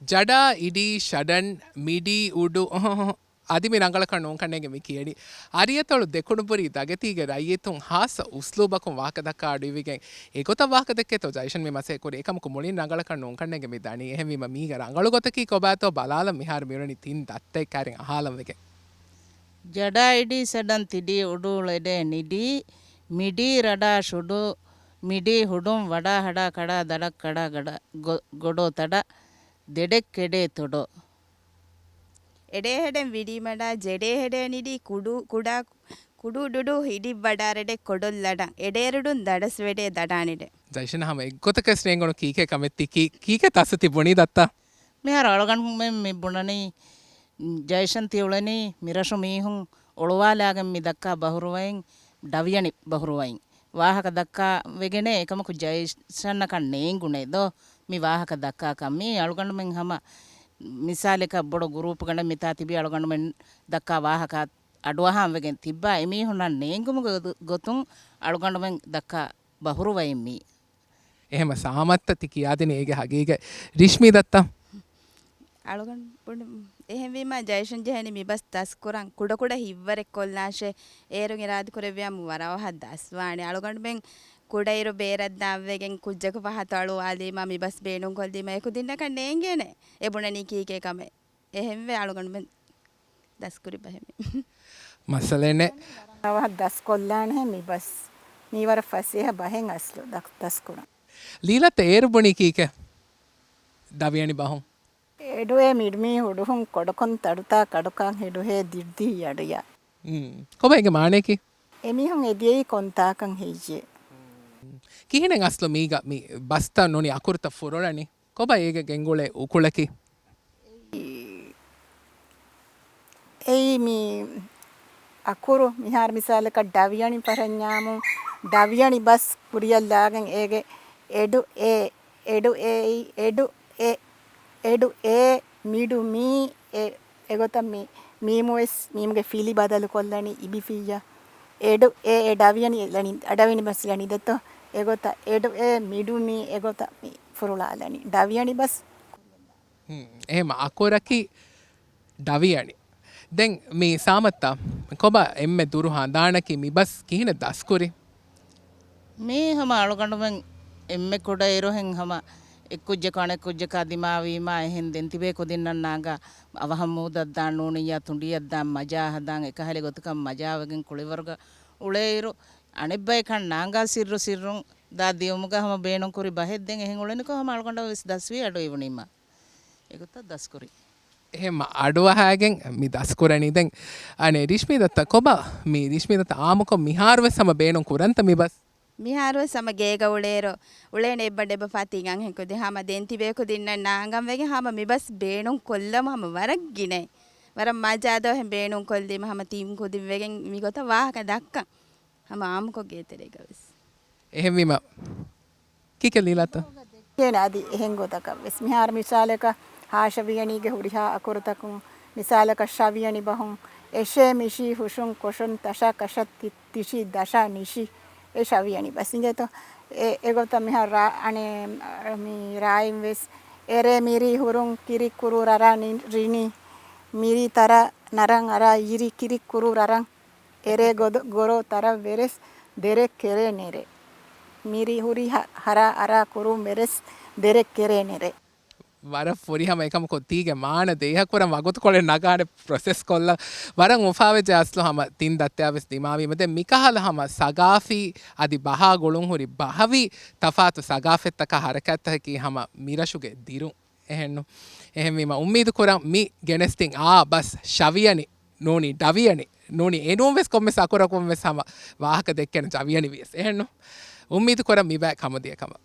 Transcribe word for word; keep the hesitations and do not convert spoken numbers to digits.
ޖަޑާ، އިޑީ، ޝަޑަން، މިޑީ، އުޑު، އޮހޮހޮ. އަދި މި ރަނގަޅަކަށް ނޫންކަންނޭނގެ މި ކިޔަނީ. އަރިއަތޮޅު ދެކުނުބުރީ ދަގެތީގެ ރައްޔިތުން ހާއްސަ އުސްލޫބަކުން ވާހަކަ ދައްކާ އަޑުއިވިގެން އެގޮތަށް ވާހަކަ ދެއްކޭތޯ ޖައިޝަން މި މަސައްކަތް ކުރީ. އެކަމަކު މުޅިން ރަނގަޅަކަށް ނޫންކަންނޭނގެ މި ދަނީ. އެހެންވީމަ މީގަ ރަނގަޅު ގޮތަކީ ކޮބާތޯ ބަލާލަން މިހާރު މިއުޅެނީ ތިން ދައްތައެއް ކައިރިން އަހާލަން ވެގެން. ޖަޑާ އިޑީ ސަޑަން ތިޑީ އުޑޫ ޅެޑޭ ނިޑީ، މިޑީ ރަޑާ ޝުޑު، މިޑީ ހުޑުން ވަޑާ ހަޑާ ކަޑާ ދަޑަށް ކަޑާ ގަޑަ ގޮ-، ގޮޑޯ ތަޑަ، ދެޑެއް ކެޑޭ ތޮޑޯ. އެޑޭ ހެޑެން ވިޑީ މަޑާ، ޖެޑޭ ހެޑޭ ނިޑީ ކުޑޫ ކުޑާ، ކުޑޫ ޑުޑޫ ހިޑި ވަޑާ ރެޑެއް ކޮޑޮށް ލަޑަން، އެޑޭ ރުޑުން ދަޑަސް ވެޑޭ ދަޑާނިޑެ. ޖައިޝަން ހަމަ އެއްގޮތަކަށް ނޭނގުނު ކީކޭ ކަމެއް ތި ކީ-، ކީކޭ ތައްސަ ތި ބުނީ ދައްތަ؟ މިހާރު އަޅުގަނޑުމެން މި ބުނަނީ، ޖައިޝަން ތި އުޅެނީ މިރަށު މީހުން އޮޅުވާލާގެން މި ދައްކާ ބަހުރުވައިން، ޑަވިޔަނި ބަހުރުވައިން. ވާހަކަ ދައްކާ ވެގެނޭ އެކަމަކު ޖައިޝަންއަކަށް ނޭނގުނޭ ދޯ މި ވާހަކަ ދައްކާކަށް. މީ އަޅުގަނޑުމެން ހަމަ މިސާލެކަށް ބޮޑު ގުރޫޕުގަނޑެއް މިތާ ތިބި އަޅުގަނޑުމެން ދައްކާ ވާހަކަ އަޑުއަހާން ވެގެން ތިއްބާ އެމީހުންނަށް ނޭނގުމުގެ ގޮ-، ގޮތުން އަޅުގަނޑުމެން ދައްކާ ބަހުރުވައިން މީ. އެހެމަ ސާމައްތަ ތި ކިޔާދިނީ އޭގެ ހަގީގަތް. ރިޝްމީ ދައްތަ؟ އަޅުގަނޑު ބުނި-، އެހެންވީމާ ޖައިޝަން ޖެހެނީ މި ބަސް ދަސްކުރަން ކުޑަކުޑަ ހިތްވަރެއް ކޮށްލާށޭ. އޭރުން އިރާދަކުރެއްވިޔާމު ވަރަށް ވަހަށް ދަސްވާނެ. އަޅުގަނޑުމެން ކުޑައިރު ބޭރަށްދާން ވެގެން ކުއްޖަކު ފަހަތު އަޅުވާލީމާ މި ބަސް ބޭނުންކޮށްލީމާ އެކުދިންނަކަށް ނޭނގޭނެ އެ ބުނަނީ ކީކޭ ކަމެއް. އެހެންވެ އަޅުގަނޑުމެން ދަސްކުރި ބަހެއް މި. މައްސަލައެއް ނެތް. ވަހަށް ދަސްކޮށްލާނެހެން މި ބަސް. މީ ވަރަށް ފަސޭހަ ބަހެއް އަސްލު ދަ-، ދަސްކުރަން. ލީލަތަ އޭރު ބުނީ ކީކޭ؟ ދަވިޔަނި ބަހުން. އެޑުއޭ މިޑުމީ ހުޑުހުން ކޮޑޮކޮން ތަޑުތާ ކަޑުކާން ހިޑުހޭ ދިއްދީ އަޑުޔާ. މް. ކޮބާ އޭގެ މާނަޔަކީ؟ އެމީހުން އެދިޔައީ ކޮންތާކަން ހެއްޔޭ؟ ކިހިނެއް އަސްލު މީގަ މި ބަސްތައް ނޫނީ އަކުރުތައް ފުރޮޅަނީ؟ ކޮބާ އޭގެ ގެންގުޅޭ އުކުޅަކީ؟ އެއީ މި އަކުރު މިހާރު މިސާލަކަށް ޑަވިޔަނި ފަރަންޏާމު ޑަވިޔަނި ބަސް ކުރިއަށްލާގެން އޭގެ އެޑު އޭ، އެޑު އޭ، އެޑު އެ، އެޑު އޭ، މިޑު މީ، އެ، އެގޮތަށް މި މީމުވެސް މީމުގެ ފިލި ބަދަލުކޮށްލަނީ އިބިފިއްޔާ. އެޑު އޭ، އެ ޑަވިޔަނި ލަނީ، އަޑަވިނި ބަސް ލަނީ ދެތޯ. އެގޮތަށް އެޑު އޭ، މިޑު މީ، އެގޮތަށް މި ފުރުޅާލަނީ. ޑަވިޔަނި ބަސް. ހުން، އެހެމަ އަކުރަކީ ޑަވިޔަނި. ދެން މި ސާމައްތާ، ކޮބާ އެންމެ ދުރު ހަނދާނަކީ މި ބަސް ކިހިނެއް ދަސްކުރީ؟ މީ ހަމަ އަޅުގަނޑުމެން އެންމެ ކުޑައިރުހެން ހަމަ އެއްކުއްޖަކު އަނެއްކުއްޖަކާ ދިމާވީމާ އެހެން ދެން ތިބޭ ކުދިންނަށް ނާގާ އަވަހަށް މޫދަށްދާން ނޫނިއްޔާ ތުނޑިއަށްދާން މަޖާ ހަދާން އެކަހަލަ ގޮތަކަށް މަޖާވެގެން ކުޅިވަރުގަ އުޅޭއިރު އަނެއްބަޔަކަށް ނާނގާ ސިއްރު ސިއްރުން ދާ ދިޔުމުގަ ހަމަ ބޭނުންކުރި ބަހެއް ދެން އެހެން އުޅެނިކޮށް ހަމަ އަޅުގަނޑަށް ވެސް ދަސްވީ އަޑު އިވުނީމާ. އެގޮތަށް ދަސްކުރީ. އެހެން އަޑުއަހާގެން މި ދަސްކުރަނީ ދެން. އަނެއް ރިޝްމީ ދައްތަ ކޮބާ މި ރިޝްމީ ދައްތަ އާއްމުކޮށް މިހާރުވެސް ހަމަ ބޭނުން ކުރަންތަ މި ބަސް؟ މިހާރުވެސް ހަމަ ގޭގަ އުޅޭއިރު، އުޅޭނެ އެއްބަނޑެއްބަ ފަތިން އަންހެން ކުދިން ހަމަ ދެން ތިބޭ ކުދިންނަށް ނާނގަން ވެގެން ހަމަ މި ބަސް ބޭނުން ކޮށްލަމު ހަމަ ވަރަށް ގިނައި. ވަރަށް މަޖާ ދޯ އެހެން ބޭނުން ކޮށްލީމަ ހަމަ ތީމް ކުދިން ވެގެން މިގޮތަށް ވާހަކަ ދައްކަން. ހަމަ އާއްމުކޮށް ގޭތެރޭގަ ވެސް. އެހެންވީމަ ކިކެ ލީލާތަ؟ އޭނަ އަދި އެހެން ގޮތަކަށް ވެސް. މިހާރު މިސާލަކަށް ހާޝަވިޔަނީގެ ހުރިހާ އަކުރުތަކުން، މިސާލަކަށް ޝަވިޔަނި ބަހުން، އެށޭ މިޝީ ހުށުން ކޮށުން ތަށާ ކަށަށް ތި-، ތިށީ ދަށާ ނިށީ، އެ ޝަވިޔަނި ބަސް އިނގޭތޯ. އެ، އެގޮތަށް މިހާރު ރާ-، އަނެއް، މި ރާއިން ވެސް، އެރޭ މިރީ ހުރުން ކިރި ކުރު ރަރާ ނި-، ރިނީ، މިރީ ތަރަ ނަރަން އަރާ އިރި ކިރި ކުރު ރަރަން. އެރޭ ގޮދޮ-، ގޮރޯ ތަރަށް ވެރެސް ދެރެ ކެރޭ ނެރެ. މިރި ހުރި ހަ-، ހަރާ އަރާ ކުރުން ވެރެސް ދެރެ ކެރޭ ނެރެ. ވަރަށް ފުރިހަމަ އެކަމަކު ތީގެ މާނަ ދޭހަކުރަން ވަގުތުކޮޅެއް ނަގާނެ ޕްރޮސެސް ކޮށްލަ ވަރަށް އުފާވެއްޖެ އަސްލު ހަމަ ތިން ދައްތައާ ވެސް ދިމާވީމަ. ދެން މިކަހަލަ ހަމަ ސަގާފީ އަދި ބަހާ ގުޅުން ހުރި ބަހަވީ ތަފާތު ސަގާފަތްތަކާ ހަރަކާތްތަކަކީ ހަމަ މިރަށުގެ ދިރުން. އެހެންނު. އެހެންވީމަ އުއްމީދު ކުރަން މި ގެނެސްދިން އާ ބަސް ޝަވިޔަނި ނޫނީ ޑަވިޔަނި ނޫނީ އެނޫން ވެސް ކޮންމެސް އަކުރަކުން ވެސް ހަމަ ވާހަކަ ދެއްކޭނެ ޖަވިޔަނި ވިޔަސް. އެހެންނު. އުއްމީދު ކުރަން މި ބައި ކަމުދިޔަ ކަމަށް.